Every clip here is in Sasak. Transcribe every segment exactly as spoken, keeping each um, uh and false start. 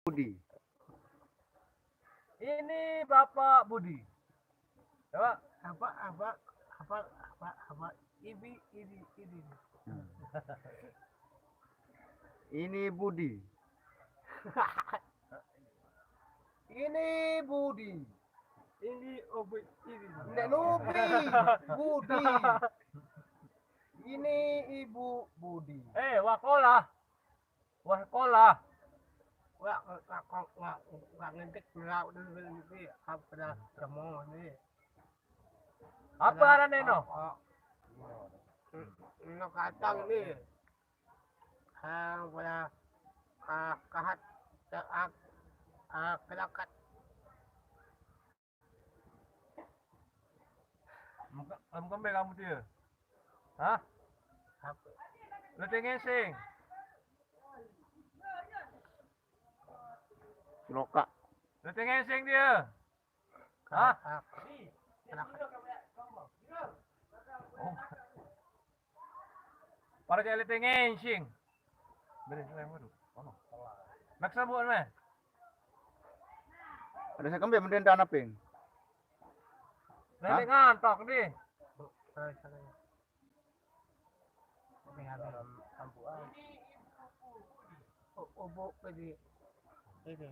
Budi. Ini Bapak Budi. Coba. Apa, apa, apa, apa, apa? Ibi, ibi, ibi. Ini Budi. Ini Budi. Ini Obi, ini. Ndak Nubi. Budi. Ini Ibu Budi. Eh, wakola. Wakola. Wa, wa, wa, wa, wa ngentik pulau dulu ni, apa dah semua ni. Apa aran eno? Oh, oh. No katang ni. Ah, wala, ah, kahat, ah, ah, kelakat. Kamu kembe kamu dia? Hah? Apa? Lu tengesing. Loka. Lu tengesing dia. Hah? Oh. Para cek leteng ensing. Beri saya waduh. Ono. Maksa buat meh. Ada saya kembali mending tanah ping. Leteng ngantok ni. Obo ke di ini.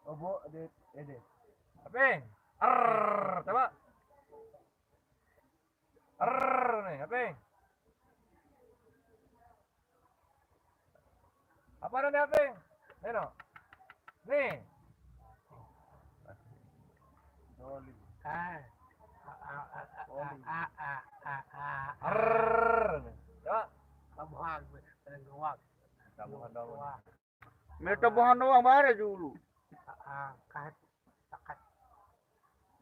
Obo, edit, edit. Aping? Arr, coba. Arr, nih, aping? Apa nih, aping? Nih, no. Nih. Dolim. Ah. Arr, nih. Coba. Kabuhan, kabuhan dong. Meta bohan doang bare dulu. Ah, ah, kahat, kahat.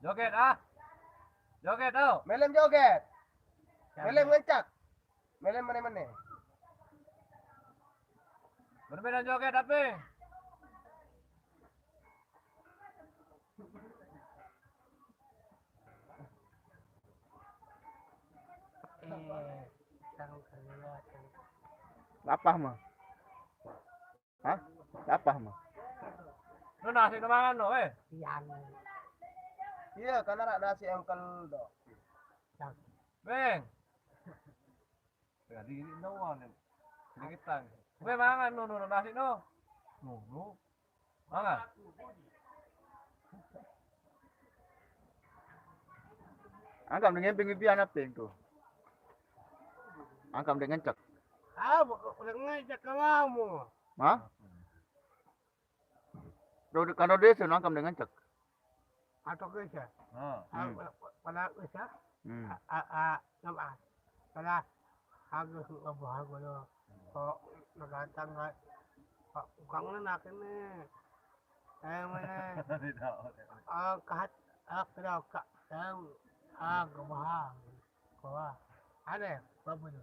Joget ah. Joget oh. Melem joget. Melem ngencak. Melem mene-mene. Berbeda joget tapi. Eh, lapah mah. Hah? Lapah mah. Lu nasi tu mangan tu, eh? Iya, karena ada nasi engkel tu. Beng. Jadi ini doang ni. Sedikit tang. Beng, mangan nu, nu, nu, nasi nu. Nu, nu. Mangan. Angkat dengan ping pian apa tu? Angkat dengan cek. Ah, bukan dengan cek kamu. Hah? Kalau dia senang kamu dengan cek. Atau ke saya? Ah, pada ke saya? Hmm. Ah, ah, nama? Pada harga suka bahagia lo. Kok mendatang kan? Kok bukan nak ini? Eh, mana? Ah, kahat, ah, kena kak, tahu. Ah, kebahar. Kau ada? Bapak tu.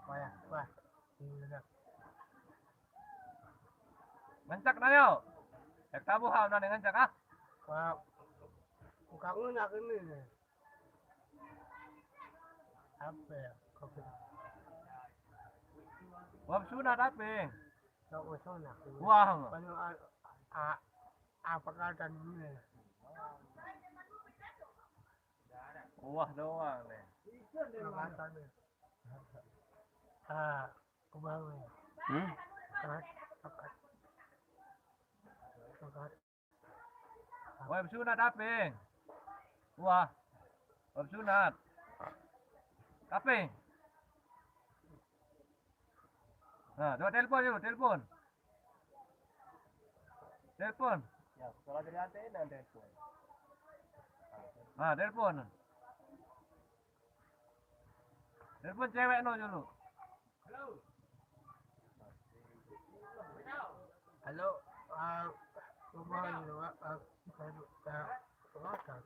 Wah, wah. Ngencak na yo. Cek tabuh ha na ngencak ah. Wah. Kangen aku ni. Apa ya? Kopi. Wah, sunat apa? Wah, sunat. Wah. Apa kata ni? Kuah doang nih. Ah, kuah. Hmm? Angkat, angkat. Angkat. Wah, sunat apa? Wah. Wah, sunat. Apa? Nah, coba telepon dulu, telepon. Telepon. Ya, kalau dari antena telepon. Nah, telepon. Telepon cewek no dulu. Halo, ah, rumah ni, ah, ah, ah, ah, ah, ah.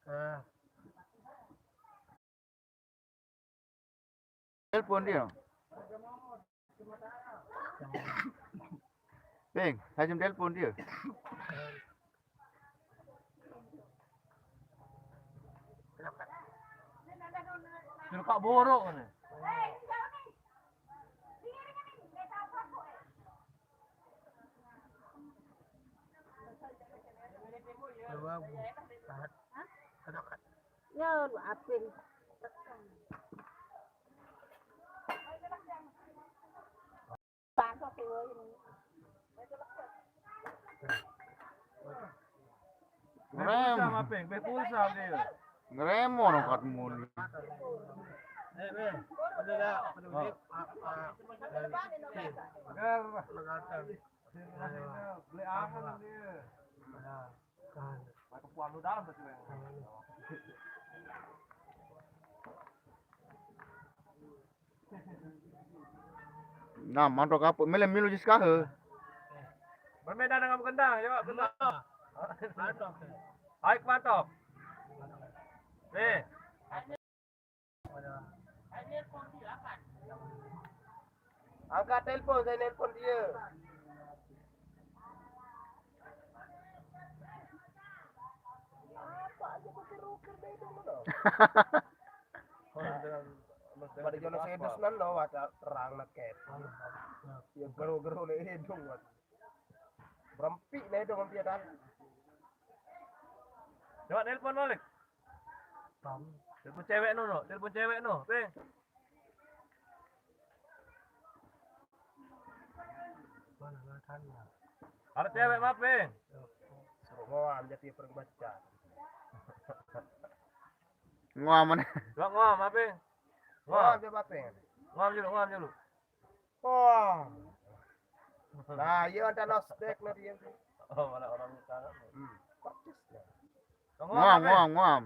Eh. Telepon dia. Peng, hajam telepon dia. Kak borok ni. Ya, lu apin. Ngerem. Pulsa, Mapeng, be pulsa dia. Ngeremo no kat muni. Eh, be. Ada dah, ada duit. Agar. Beli apa dia? Pakai puan lu dalam tu, cuy. Nah, mantok apa? Mele milu jis kahe. Bermain dengan kendang, ya, kendang. Hai, mantok. Nih. Angkat telepon, saya nelpon dia. Apa aja pakai roker dia itu, mana? Pada jono sedes nan lo, waca terang nak ket. Ya, gero-gero le hidung, wat. Berempi le hidung, berempi ya kan? Coba nelpon balik. Telepon cewek no, no. Telepon cewek no, Peng. Mana, mana tanya? Ada cewek, Mapeng. Suruh ngoam jadi perbaca. Ngoam mana? Coba ngoam, Mapeng. Ngoam. Ngoam, coba, Peng. Ngoam dulu, ngoam dulu. Ngoam. Nah, iya, ada lost back lah dia. Oh, mana orang utara. Hmm. Bagus ya. Ngoam, ngoam, ngoam.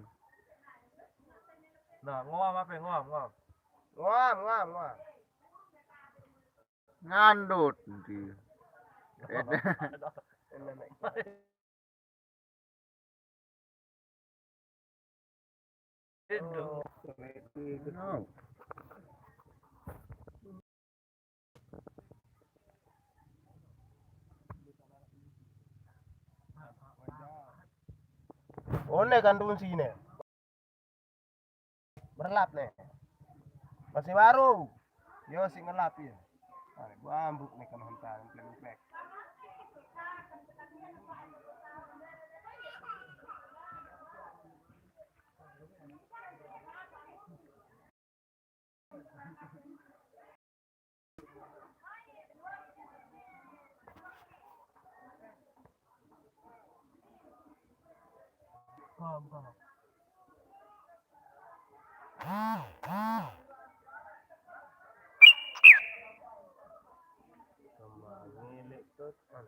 Nah, ngoam apa? Ngoam, ngoam. Ngoam, ngoam, ngoam. Ngandut nanti. Aduh. One kan dun sine. Berlap ne. Masih baru. Yo, si ngelap ya. Nah, gua ambuk nih kena hentak, emplek-emplek. Paham, paham. Sama ngilik terus, kan.